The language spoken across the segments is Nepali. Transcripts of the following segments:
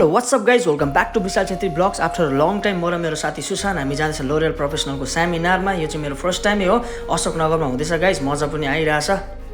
Hello what's up guys welcome back to Vishal Chhetri blogs after a long time म र मेरो साथी सुशान हामी जाँदैछ लोरियल प्रोफेसनलको सेमिनारमा। यो चाहिँ मेरो फर्स्ट टाइमै हो, अशोकनगरमा हुँदैछ गाइज। मजा पनि आइरहेछ,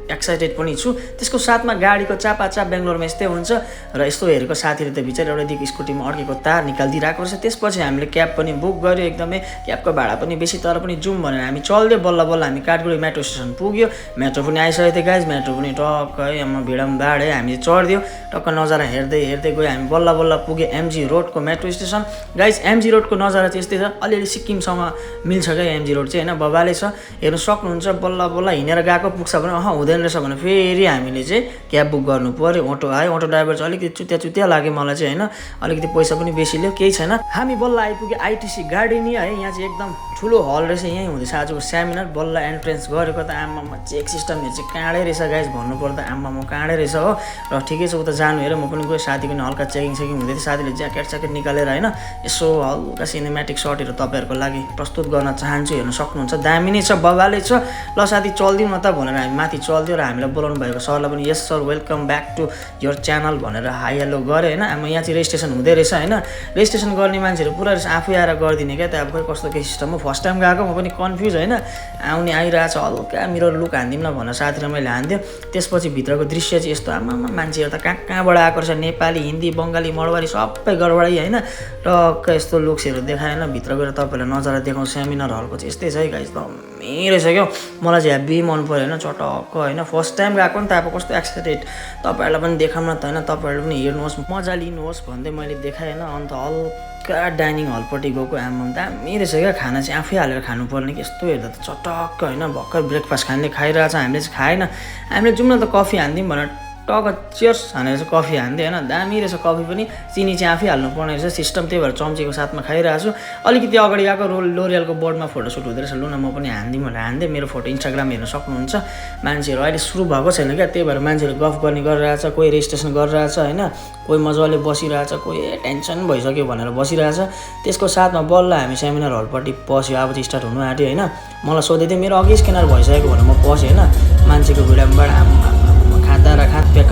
एक्साइटेड पनि छु। त्यसको साथमा गाडीको चापाचाप बेङ्गलोरमा यस्तै हुन्छ र यस्तो हेरेको साथीले त बिचरा एउटा दिएको स्कुटीमा अड्केको तार निकालिदिइरहेको रहेछ। त्यसपछि हामीले क्याब पनि बुक गर्यो, एकदमै क्याबको भाडा पनि बेसी तर पनि जाउँ भनेर हामी चल्दियो। बल्ल बल्ल हामी काठगुडी मेट्रो स्टेसन पुग्यो, मेट्रो पनि आइसकेको थियो गाइज। मेट्रो पनि टक्कै आमा भिडम बाड है, हामी चढ्दियो टक्क नजारा हेर्दै हेर्दै गयो। हामी बल्ल बल्ल पुग्यो एमजी रोडको मेट्रो स्टेसन। गाइज एमजी रोडको नजारा चाहिँ यस्तै छ, अलिअलि सिक्किमसँग मिल्छ क्या एमजी रोड चाहिँ होइन, बबाले छ हेर्नु सक्नुहुन्छ। बल्ल बल्ल हिँडेर गएको पुग्छ भने हुँदैन रहेछ भने फेरि हामीले चाहिँ क्याब बुक गर्नु पऱ्यो। अटो आयो, अटो ड्राइभर चाहिँ अलिकति चुत्या लाग्यो मलाई चाहिँ होइन, अलिकति पैसा पनि बेसी लियो, केही छैन। हामी बल्ल आइपुग्यो आइटिसी गार्डेनिया है, यहाँ चाहिँ एकदम ठुलो हल रहेछ। यहीँ हुँदैछ आजको सेमिनार। बल्ल एन्ट्रेन्स गरेको त आमामा चेक सिस्टमहरू चाहिँ काँडै रहेछ गाइज, भन्नुपर्दा आमामा काँडै रहेछ हो। र ठिकै छ उता जानु हेर, म पनि गएँ, साथी पनि हल्का चेकिङ हुँदै थियो। साथीले ज्याकेट निकालेर होइन यसो हल्का सिनेमेटिक सर्टहरू तपाईँहरूको लागि प्रस्तुत गर्न चाहन्छु, हेर्न सक्नुहुन्छ। दामी नै छ, बबाले छ। ल साथी चल्दिउँ न त भनेर हामी माथि चल्दियो र हामीलाई बोलाउनु भएको सरलाई पनि yes sir welcome back to your channel भनेर हाई हेलो गरेँ होइन। अब यहाँ चाहिँ रेजिस्ट्रेसन हुँदै रहेछ होइन, रेजिस्ट्रेसन गर्ने मान्छेहरू पुरा रहेछ, आफै आएर गरिदिने क्या। त अब खोइ कस्तो के सिस्टम हो, फर्स्ट टाइम गएको म पनि कन्फ्युज होइन। आउने आइरहेछ, हल्का मिरर लुक हानिदिउँ न भनेर साथीलाई मैले हानिदिएँ। त्यसपछि भित्रको दृश्य चाहिँ यस्तो, आमामा मान्छेहरू त कहाँबाट आएको रहेछ, नेपाली हिन्दी बङ्गाली मडवारी सबै गडबडी होइन। टक्क यस्तो लुक्सहरू देखाएन, भित्र गएर तपाईँहरूलाई नजारा देखाउँ। सेमिनार हलको चाहिँ यस्तै छ है गाइज, दामी रहेछ क्या। मलाई चाहिँ हेभी मन पऱ्यो होइन, चटक्क होइन। फर्स्ट टाइम गएको नि त, अब कस्तो एक्साइटेड तपाईँहरूलाई पनि देखाउँ न त होइन, तपाईँहरूले पनि हेर्नुहोस् मजा लिनुहोस् भन्दै मैले देखाएँ होइन। अन्त हल्का डाइनिङ हलपट्टि गएको, आमा दामी रहेछ क्या। खाना चाहिँ आफै हालेर खानुपर्ने कि यस्तो हेर्दा त चटक्क होइन। भर्खर ब्रेकफास्ट खाने खाइरहेछ, हामीले चाहिँ खाएन। हामीले जाउँ न त कफी हानिदिउँ भनेर टक्क चियर्स हानेर चाहिँ कफी हान्दै होइन, दामी रहेछ कफी पनि। चिनी चाहिँ आफै हाल्नुपर्ने रहेछ सिस्टम, त्यही भएर चम्चीको साथमा खाइरहेको छु। अलिकति अगाडि गएको लोरियलको बोर्डमा फोटोसुट हुँदो रहेछ, लु न म पनि हानिदिउँ भनेर हानिदिएँ। मेरो फोटो इन्स्टाग्राम हेर्न सक्नुहुन्छ। मान्छेहरू अहिले सुरु भएको छैन क्या, त्यही भएर मान्छेहरू गफ गर्ने गरिरहेछ, कोही रेजिस्ट्रेसन गरिरहेछ होइन, कोही मजाले बसिरहेछ, कोही टेन्सन भइसक्यो भनेर बसिरहेछ। त्यसको साथमा बल्ल हामी सेमिनार हलपट्टि पस्यो, अब चाहिँ स्टार्ट हुनु आँट्यो होइन। मलाई सोधेको थियो मेरो अघि स्क्यानर भइसकेको भनेर म पसेँ होइन। मान्छेको भिडबाट खाँदा र खाँद प्याक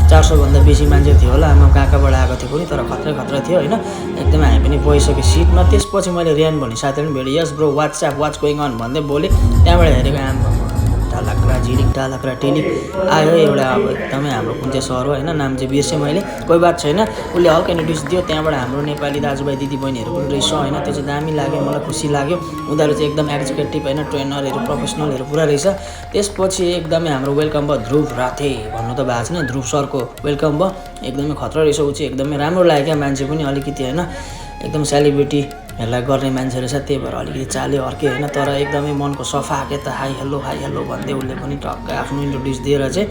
400 भन्दा बेसी मान्छे थियो होला, आमा कहाँबाट आएको थियो पनि, तर खतरा थियो होइन। एकदमै हामी पनि बसिसक्यो सिटमा। त्यसपछि मैले रियान भन्ने साथीले पनि भेटेँ, yes bro WhatsApp what's going on भन्दै बोलेँ। त्यहाँबाट हेरेको आमा टालाक्रा झिलिक टालाक्रा टेलिक आयो एउटा, अब एकदमै हाम्रो कुन चाहिँ सर हो होइन, नाम चाहिँ बिर्सेँ मैले, कोही बात छैन। उसले हल्का इन्ट्रोड्युस दियो, त्यहाँबाट हाम्रो नेपाली दाजुभाइ दिदीबहिनीहरू पनि रहेछ होइन। त्यो चाहिँ दामी लाग्यो, मलाई खुसी लाग्यो। उनीहरू चाहिँ एकदम एक्जिक्युटिभ होइन, ट्रेनरहरू प्रोफेसनलहरू पुरा रहेछ। त्यसपछि एकदमै हाम्रो वेलकम भयो ध्रुव राथे भन्नु त भएको छैन, ध्रुव सरको वेलकम भयो। एकदमै खतरा रहेछ ऊ चाहिँ, एकदमै राम्रो लाग्यो क्या। मान्छे पनि अलिकति होइन एकदम सेलिब्रिटीहरूलाई गर्ने मान्छे रहेछ, त्यही भएर अलिकति चाल्यो अर्कै होइन, तर एकदमै मनको सफा के त हाई हेलो भन्दै उसले पनि टक्कै आफ्नो इन्ट्रोड्युस दिएर चाहिँ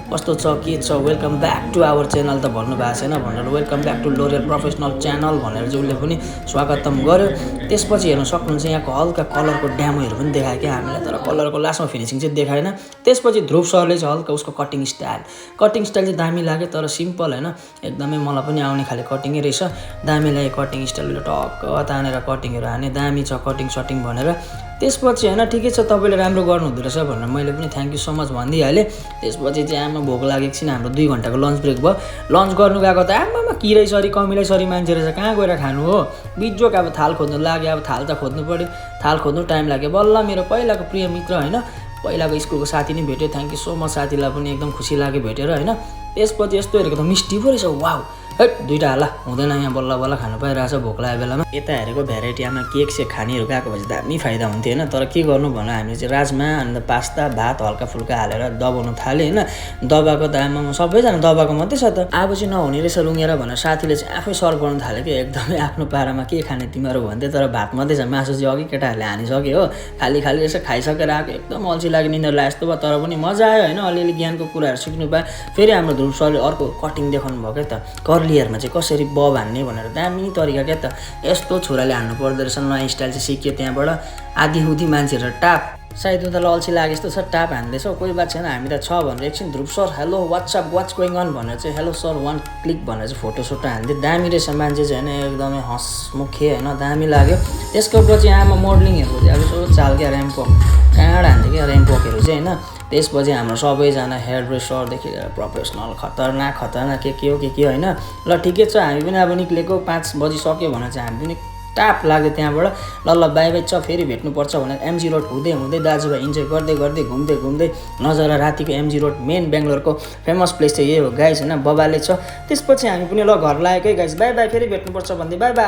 कस्तो छ के छ, welcome back to our channel त भन्नुभएको छैन भनेर welcome back to L'Oreal professional channel भनेर चाहिँ उसले पनि स्वागतम गर्यो। त्यसपछि हेर्न सक्नुहुन्छ यहाँको हल्का कलरको ड्यामोहरू पनि देखायो क्या हामीलाई, तर कलरको लास्टमा फिनिसिङ चाहिँ देखाएन। त्यसपछि ध्रुव सरले चाहिँ हल्का उसको कटिङ स्टाइल चाहिँ दामी लाग्यो, तर सिम्पल होइन, एकदमै मलाई पनि आउने खाले कटिङै रहेछ। दामी लाग्यो कटिङ स्टाइलले, टक्क तानेर कटिङहरू हाने, दामी छ कटिङ सटिङ भनेर। त्यसपछि होइन ठिकै छ तपाईँले राम्रो गर्नुहुँदो रहेछ भनेर मैले पनि थ्याङ्क यू सो मच भनिदिइहालेँ। त्यसपछि चाहिँ आमा भोक लागेको छैन, हाम्रो 2 घन्टाको लन्च ब्रेक भयो। लन्च गर्नु गएको त आमामा किरै सरी कमिलै सरी मान्छे रहेछ, कहाँ गएर खानु हो बिजोक। अब थाल खोज्नु लाग्यो, अब थाल त खोज्नु पऱ्यो, थाल खोज्नु टाइम लाग्यो। बल्ल मेरो पहिलाको प्रिय मित्र होइन, पहिलाको स्कुलको साथी नै भेट्यो, थ्याङ्क यू सो मच। साथीलाई पनि एकदम खुसी लाग्यो भेटेर होइन। त्यसपछि यस्तो हेरेको त मिस्टी पो रहेछ, वाउ हेट 2टा हाल हुँदैन, यहाँ बल्ल बल्ल खानु पाइरहेछ भोक लागेको बेलामा। यता हेरेको भेराइटीमा केक सेक खानेहरू गएको भए चाहिँ दामी फाइदा हुन्थ्यो होइन, तर के गर्नु भन्दा हामीले चाहिँ राजमा अन्त पास्ता भात हल्का फुल्का हालेर दबाउनु थाल्यो होइन। दबाएको त आमामा सबैजना दबाएको मात्रै छ त, अब चाहिँ नहुने रहेछ रुँगेर भनेर साथीले चाहिँ आफै सर्भ गर्नु थाल्यो कि एकदमै आफ्नो पारामा के खाने तिमीहरू भन्थे, तर भात मात्रै छ, मासु चाहिँ अघि केटाहरूले हानिसक्यो हो। खाली रहेछ, खाइसकेर आएको एकदम अल्छी लाग्यो, निन्द्रा लाग्यो जस्तो भयो, तर पनि मजा आयो होइन। अलिअलि ज्ञानको कुराहरू सिक्नु पायो। फेरि हाम्रो ध्रुव सरले अर्को कटिङ देखाउनु भयो क्या त, कर्लीहरूमा चाहिँ कसरी बब हान्ने भनेर, दामी तरिका क्या त। यस्तो छोराले हान्नु पर्दो रहेछ, नयाँ स्टाइल चाहिँ सिक्यो त्यहाँबाट। आधी हुदी मान्छेहरू टाप सायद उनीहरूलाई अल्छी लागे जस्तो छ टाप हान्दैछ कोही बात छैन हामी त छ भनेर एकछिन Dhruv sir hello WhatsApp what's going on भनेर चाहिँ हेलो सर वान क्लिक भनेर चाहिँ फोटोसोटो हान्दै दामी रहेछ मान्छे चाहिँ होइन एकदमै हँसमुखे होइन दामी लाग्यो। त्यसको पछि आमा मोडलिङहरूको चाहिँ अब यसो चाल क्या ऱ्याम्पवक कहाँबाट हान्थ्यो क्या ऱ्याम्पवकहरू चाहिँ होइन। त्यसपछि हाम्रो सबैजना हेयर ड्रेसरदेखि लिएर प्रोफेसनल खतरनाक के हो होइन। ल ठिकै छ हामी पनि अब निक्लेको 5 बजिसक्यो भने चाहिँ हामी पनि टाप लाग्यो त्यहाँबाट ल बाई बाई छ फेरि भेट्नुपर्छ भनेर एमजी रोड हुँदै दाजुभाइ इन्जोय गर्दै घुम्दै नजारा रातिको एमजी रोड मेन बेङ्गलोरको फेमस प्लेस चाहिँ यही हो गाइस होइन बबाले छ। त्यसपछि हामी पनि ल घर लागेकै गाइस बाई बाई फेरि भेट्नुपर्छ भन्दै बाई बाई।